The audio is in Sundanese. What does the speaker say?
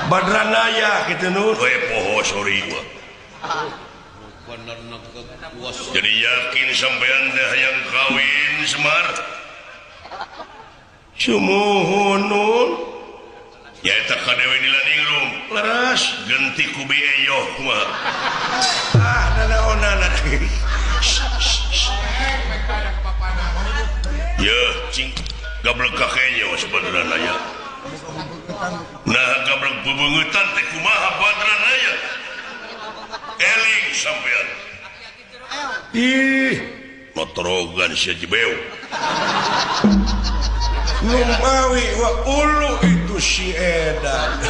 Badranaya kitu nu we poho sorry gua. Jadi yakin sampean teh hayang kawin Semar. Sumuhun nun. Nyaeta ka Dewi Nilaningrum leres genti ku bi eyoh kumaha. Ah nanaonana. Yeuh cing gablek ka kenyo sebenarnya. Nah gablek bebeungetan teh kumaha Badranaya. Eling sampean. Ih, motorogan sia jebeu. Numawi wa ulu itu si edan.